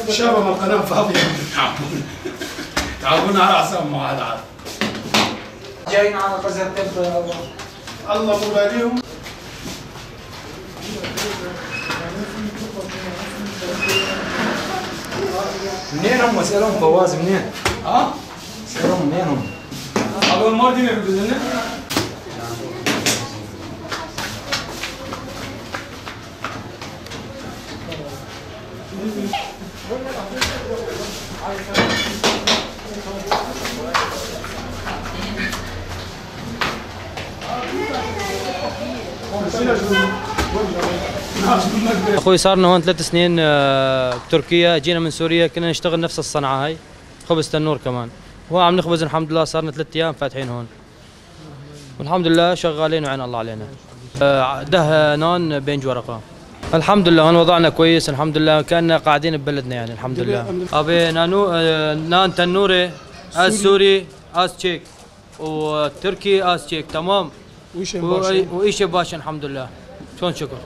شباب القناة فاضية. تعاونوا على أعصاب مع هذا. جايين على قزر تب. الله مباليهم. منين هم؟ اسألهم فواز منين؟ ها؟ اسألهم منين هم؟ هذول ماردين يقولون. اخوي صارنا هون 3 سنين بتركيا، جينا من سوريا، كنا نشتغل نفس الصنعة هاي، خبز تنور كمان، وعم نخبز الحمد لله. صارنا 3 ايام فاتحين هون والحمد لله شغالين وعين الله علينا. ده نان بينج ورقة. الحمد لله هون وضعنا كويس الحمد لله، كأننا قاعدين ببلدنا يعني الحمد لله. ابي نانو نان تنوري از سوري از تشيك وتركي از تشيك تمام، وإيش باشا الحمد لله. شلون شكر.